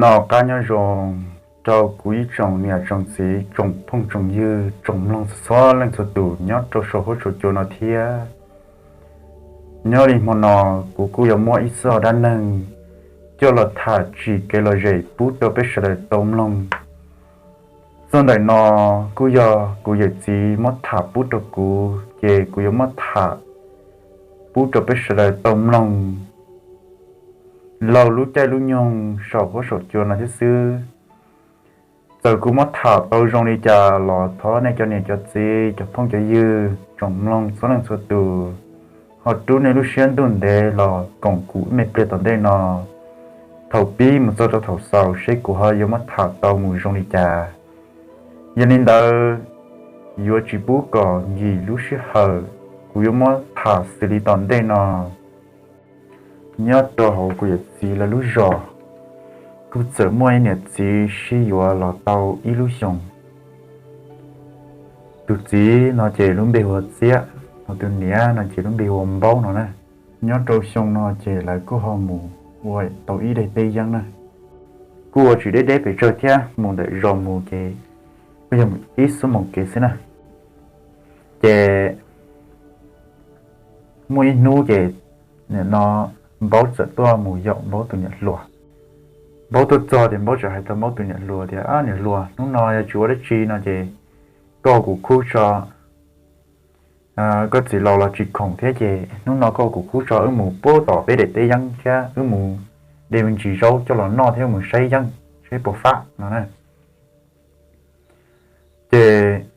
Noj qab nyob zoo rau kuv ib tsoom niam tsoom txiv, tsoom phooj tsoom ywg, tsoom mloog txhua leej txhua tus nyob rau saum huab saum cua no thiab. Nyob li hmo no, kuv kuj yuav muab ib txoj dab neeg coj los tham tsim kev lom zem pub rau peb sawv daws tau mloog. Txoj ntawm no kuj yog kuv yawm txiv muab tham pub rau kuv, ces kuv yuav muab tham pub rau peb sawv daws tau mloog laug lub caij lub nyoog saum huab saum cua no thiab xwb. Txawm kuv muab tham tau zoo li cas los thov nej cov niam cov txiv, cov phooj cov ywg, tsoom mloog txhua leej txhua tus ho rub nej lub siab ntuj ntev los koom kuv ib me pliag tom ntej no, thaum pib mus txog rau thaum xaus seb kuv ho yuav muab tham tau mus zoo li cas. Yog li ntawd, yuav tsis pub kom nkim lub sij hawm, kuv yuav muab tham xws li tom ntej no. Nyob rau hauv kuv yawm txiv lawv lub zos, kuj txawm muaj ib niam txiv sib yuav los tau ib lub xyoos. Tus txiv no ces lub npe hu ua Txiab, ho tus niam no ces lub npe hu ua Npaub no na. Nyob rau xyoo no ces lawv kuj ho mus ua tau ib daim teb yeeb na. Kuj ua tsis deb deb pes tsawg thiab, mus ntawm zos mus ces kuj yog ib xuab moos kev xwb na. Ces muaj ib hnub ces nim no Npaub txawm tuaj mus yaum Npaub tus niam hluas. Npaub tuaj txog ces Npaub txawm hais rau Npaub tus niam hluas tias, Ab niam hluas, hnub no yog tsis ua dab tsi no ces koj ua kuv khub tso. Koj txiv laus los tsis khoom thiab ces hnub no koj ua kuv khub tso, wb mus puag tom peb daim teb yeeb thiab wb mus de me ntsis zaub coj los noj thiab mus saib yeeb saib puas fab no na. Ces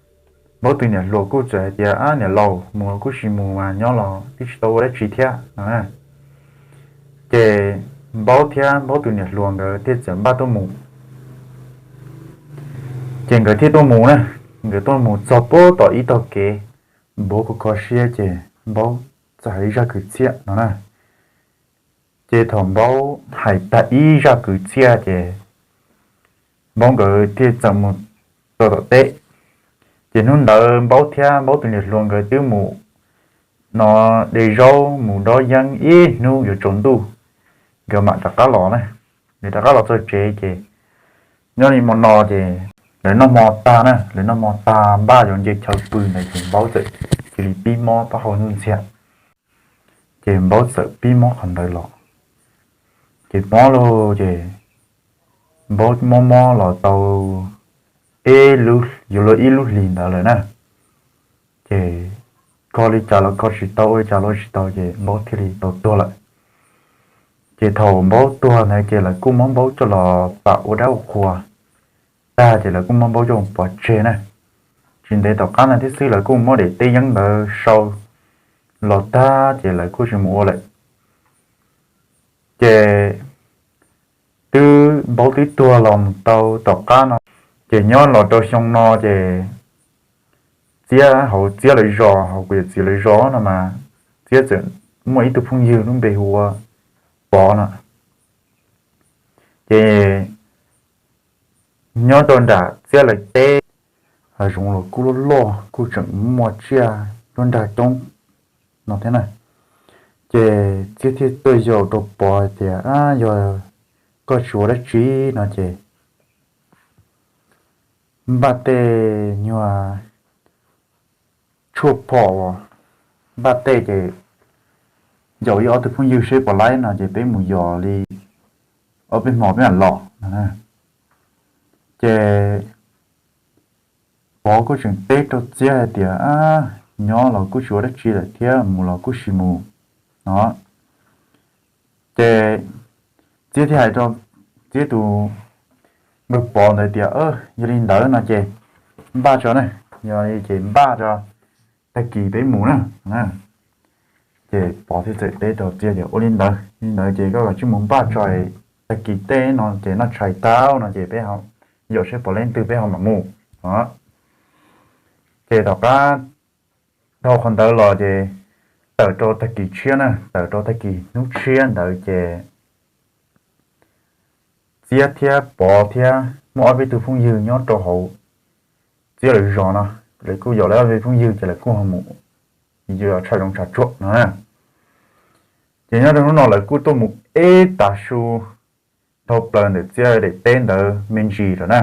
Npaub tus niam hluas kuj txawm hais tias, Ab niam laus, mus los kuj tsis mus mas nyob los twb tsis tau ua dab tsi thiab no na. Ces Npaub thiab Npaub tus niam hluas nkawd thiaj txawm npaj tuaj mus. Ces nkawd thiaj tuaj mus na, nkawd tuaj mus txog puag tom ib tog kev, Npaub kho kho siab ces Npaub txawm hais ib zaj kwv txhiaj no na. Ces thaum Npaub hais tag ib zaj kwv txhiaj ces Npaub nkawd thiaj txawm mus txog tom teb. Ces hnub ntawd Npaub thiab Npaub tus niam hluas nkawd twb mus no de zaub mus dob yeeb ib hnub yuav tsaus ntuj, nkawd mam rov qab los na. Nkawd rov qab los txog tsev ces nyob li hmo no ces lawv noj hmo tag na, lawv noj hmo tag npaj yuav nce chaw pw ntawd ces Npaub txawm cia li pib mob taub hau ntxhiab ntxhiab. Ces Npaub txawm pib mob qhov ntawd los. Ces mob lauj ces Npaub mob mob los tau ib lub, yuav luag ib lub hlis ntawd lawm na. Ces kho li cas los kho tsis tau, ua li cas los ua tsis tau ces Npaub thiaj li tau tuag lawm. Ces thaum Npaub tuag ntawd ces lawv kuj muab Npaub coj los pam ua dab ua qhua tag ces lawv kuj muab Npaub coj mus pov tseg na. Tsis ntev tom qab no thiab xwb lawv kuj muab daim teb yeeb ntawd sau los tag ces lawv kuj tsis mus ua lawm. Ces twb Npaub twb tuag los mus tau tom qab no, ces nyob los rau xyoo no ces Txiab, hauv Txiab lawv zos, hauv kuv yawm txiv lawv zos no mas Txiab txawm muaj ib tug phooj ywg lub npe hu ua Pov no. Ces nyob rau nram Txiab lawv teb, hav zoov los kuj loj loj, kuj tseem muaj tsiaj nruab nrag coob no thiab na. Ces Txiab thiaj tuaj yaum rau Pov hais tias, Ab, yog koj tsis ua dab tsi no ces npaj tej nyuag tshuaj phom, npaj tej ces yaum ib ob tug phooj ywg seb puas laib no ces peb mus yos li ob peb hmo peb mam los no. Ces Pov kuj tseem teb rau Txiab hais tias, Ab, nyob los kuj tsis ua dab tsi lawm thiab, mus los kuj tsis mus no. Ces Txiab thiaj hais rau Txiab tus npawg Pov ntawd tias, Yog li ntawd no ces npaj tso na, yog li ces npaj tso, tag kis peb mus na. Ces Pov thiaj txawm teb rau Txiab tias, Ua li ntawd, li ntawd ces koj kav tsij mus npaj tso, tag kis tej no ces noj tshais tau no ces peb yos seb puas laib twg peb ho mam mus. Ces tom qab dhau qhov ntawd los ces tawm rau tag kis tshiab na, tawm rau tag kis hnub tshiab ntawd ces Txiab thiab Pov thiab muaj ob peb tug phooj ywg nyob rau hauv Txiab lawv zos no, lawv kuj yaum lawv ob peb phooj ywg ces lawv kuj ho mus yos tshaj zoov tshaj tsuag no. Ces nyob rau hnub no lawv kuj tuaj mus ib tag su dhau plaws ntawm Txiab daim teb ntawd me ntsis lawm na.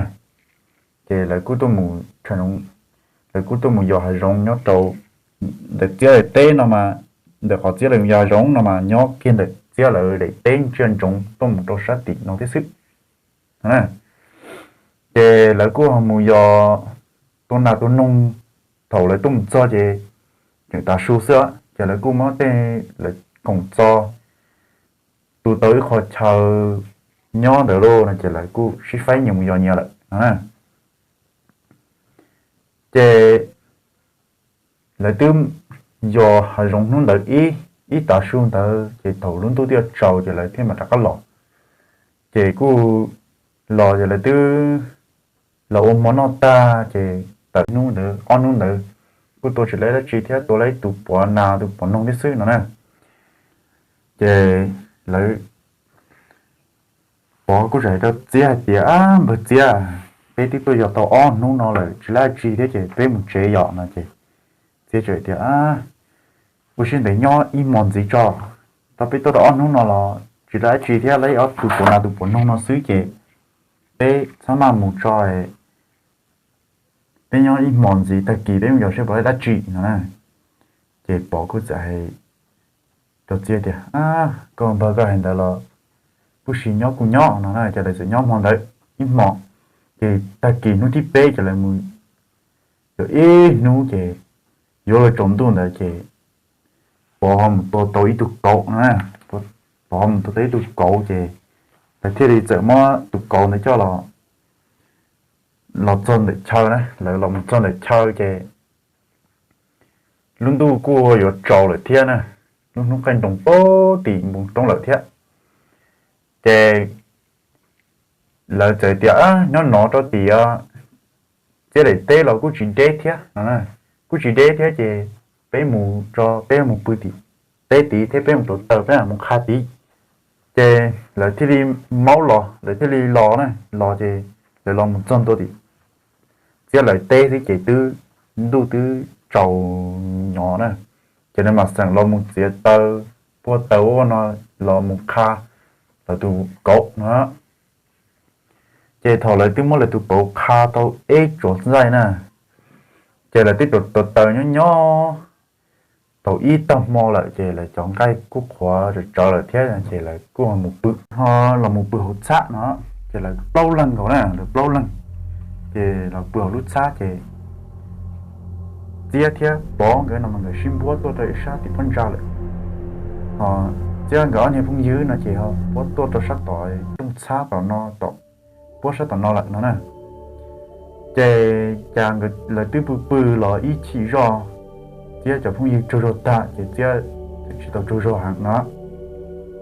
Ces lawv kuj tuaj mus, lawv kuj tuaj mus yos hav zoov nyob rau ntawm Txiab daim teb no mas, ntawm qhov Txiab lawv yos hav zoov no mas nyob kiag ntawm Txiab lawv daim teb ntsia ntsoov tuaj mus rau sab tim no thiab xwb. Ces lawv kuj ho mus yos tua nas tua noog, thaum lawv tuaj mus txog ces tseem tav su xwb, ces lawv kuj muab tej lawv koom txo tu tau ib qho chaw nyob ntawd lauj no ces lawv kuj sib faib nyias mus yos nyias lawm no. Ces lawv twb yos hav zoov hnub ntawd ib, ib tav su ntawd ces thaum lub ntuj twb yuav tsaus ces lawv thiaj mam rov qab los. Ces kuj los ces lawv twb los ua hmo noj tag ces tawm hnub ntawd ob hnub ntawd kuj tua tsis tau dab tsi thiab, tua tau ib tus puav nas tus puav noog thiab xwb no na. Ces lawv Pov kuj txawm hais rau Txiab hais tias, Ab npawg Txiab, peb twb tuaj yos tau ob hnub no lawm tsis tau dab tsi thiab ces peb mus tsev yom no ces Txiab txawm tias, Ua siab ntev nyob ib hmos ntxiv tso, tau peb tuaj tau ob hnub no los tsis tau dab tsi thiab, tau ob tus puav nas tus puav noog no xwb ces peb txhob maj mus tso, peb nyob ib hmos ntxiv tag kis peb mus yos seb puas tau dab tsi no na. Ces Pov kuj txawm hais rau Txiab tias, Koj npawg, koj hais ntawd los kuj sim nyob kuj nyob no na. Ces lawv txawm nyob hmo ntawd ib hmos, ces tag kis hnub thib peb ces lawv mus yos ib hnub ces yuav luag tsaus ntuj ntawd ces Pov ho mus tua tau ib tug kauv no na. Pov ho mus tua tau ib tug kauv ces lawv thiaj li txawm muab tus kauv ntawd coj los, los txog ntawm chaw na, lawv los mus txog ntawm chaw ces lub ntuj kuj yuav tsaus lawm thiab na, lub hnub qaij nroos pag tim npoo roob lawm thiab. Ces lawv txawm tias, Nyob no rau tim Txiab daim teb los kuj tsis deb thiab no, kuj tsis deb thiab ces peb mus tso, peb mus pw tim teb tid thiab peb mus rau taws peb mam mus qha tid. Ces lawv thiaj li maub los, lawv thiaj li los na, los ces lawv los mus txog ntua tim Txiab lawv teb xwb ces twb, ntuj twb tsaus nyob na. Ces lawv mam xeem los mus txiav taws, puag taws ua no los mus qha lawv tus kauv no. Ces thaum lawv twb muab lawv tus kauv qha tau ib tsuas ntxaij na, ces lawv twb tua taws nyob nyob tau ib tag hmo lawm ces lawv cov nqaij kuj qhuav tsawv tsawv lawm thiab ces lawv kuj mus pw, ho los mus pw hauv txhab no. Ces lawv plaub leeg nkaus na, lawv plaub leeg ces los pw hauv lub txhab ces Txiab thiab Pov nkawd no mas nkawd sib npuab tuaj rau ib sab tim phab ntsa lawm. Ho Txiab nkawd ob niag phooj ywg no ces ho npuab tuaj rau sab tom rooj txhab tom no, tom puab sab tom no lawm no na. Ces cas lawv twb pw pw los ib chim zoj, Txiab cov phooj ywg tsaug zog tag ces Txiab tsis tau tsaug zog heev no.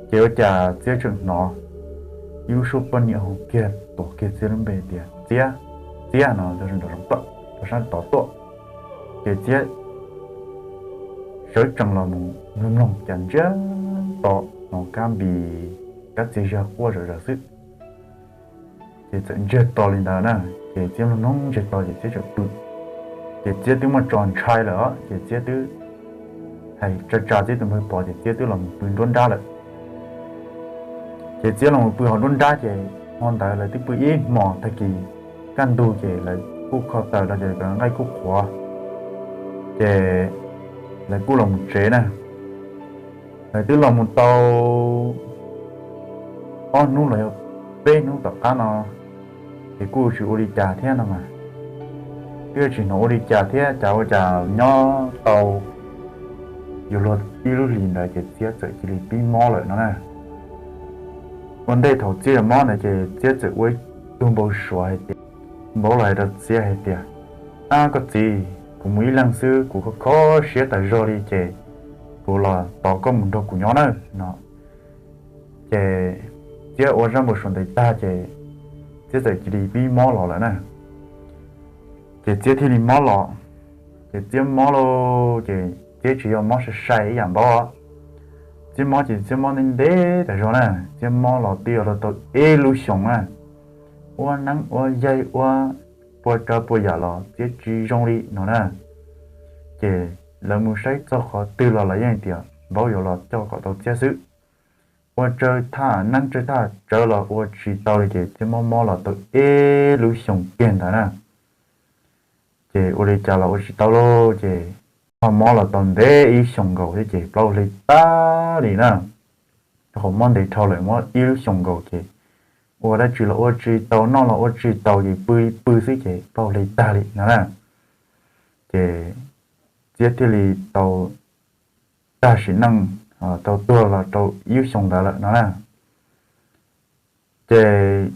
Ces ua cas Txiab tseem hnov ib lub suab poj niam hu kiag tuam kiag Txiab lub npe tias, Txiab, Txiab no, rau sab tod tuaj. Ces Txiab sawv tsees los mus mloog mloog cas ntsiag to, hnov kab npis, kab txias zog quaj zom zaws xwb. Ces txawm ntsiag to li ntawd na, ces Txiab mloog mloog ntsiag to ces Txiab tseem pw. Ces Txiab twb muaj tso ntshai lawm os, ces Txiab twb hais tsa tsa Txiab tus npawg Pov ces Txiab twb los mus pw nruab nrab lawm. Ces Txiab los mus pw hauv nruab nrab ces hmo ntawd lawv twb pw ib hmos, tag kis kaj ntug ces lawv kuj kho taws rau ces nkawd nqaij kuj qhuav, ces lawv kuj los mus tsev na. Lawv twb los mus tau ob hnub los yog peb hnub tom qab no, ces kuj tsis ua li cas thiab no mas, twb tsis hnov ua li cas thiab, cas ua cas nyob tau yuav luag ib lub hlis ntawd ces Txiab txawm cia li pib mob lawm no na. Ua ntej thaum Txiab yuav mob ntawd ces Txiab txawm ua ib tug npau suav hais tias, npau los hais rau Txiab hais tias, Ab koj txiv, kuv mus ib leeg xwb kuv kho kho siab tas zog li ces kuv los tos koj mus nrog kuv nyob nawb no. Ces Txiab ua zaj npau suav ntawd tag ces Txiab txawm cia li pib mob los lawm na. Ces Txiab thiaj li mob los. Ces Txiab mob lauj, ces Txiab tsis yog mob sai sai ib yam npaub. Txiab mob ces Txiab mob ntev ntev tas zog na, Txiab mob los twb yog tau ib lub xyoos na. Ua neeb ua yaig ua pua tsav pua yam los Txiab tsis zoo li no na. Ces lawv mus saib txog qhov twg los lawv yeej tias npaub yuav los coj kom tau Txiab xwb. ua tsawg thaj neeb tsawg thaj tsawv los ua tsis tau li ces thiaj mob mob los tau ib lub xyoos kiag ntawd na. Ces ua li cas los ua tsis tau lauj, ces ho mob los tau ntev ib xyoos nkaus thiab ces plaub hau hle tag li na. Rau qhov mob ntev dhau lawm, mob ib lub xyoos nkaus ces ua dab tsi los ua tsis tau, noj los ua tsis tau, ces pw pw xwb ces plaub hau hle tag li no na. Ces Txiab thiaj li tau tag sim neej, tau tuag los rau ib lub xyoos ntawd lawm no na. Ces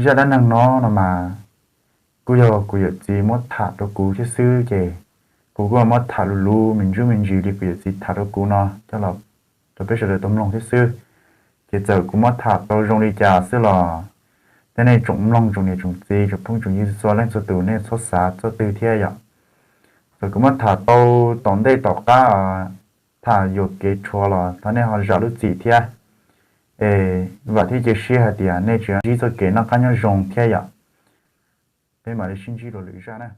zaj dab neeg no no mas kuj yog kuv yawm txiv muab tham rau kuv thiab xwb, ces kuv kuj muab tham luv luv me ntsuj me ntsis li kuv yawm txiv tham rau kuv no coj los rau peb sawv daws tau mloog thiab xwb. Ces txawm kuv muab tham tau zoo li cas xwb los tej nej tsoom mloog, tsoom niam tsoom txiv, tsoom phooj tsoom ywg txhua leej txhua tus nej txhob xav txog twg thiab yom. Txawm kuv muab tham tau tom ntej tom qab tham yuam kev rhuav los thov nej ho zam lub txim thiab. Es vam thiab cia siab hais tias nej tseem ntsib txoj kev noj qab nyob zoo thiab yom. Peb mam li sib ntsib dua lwm zaj na.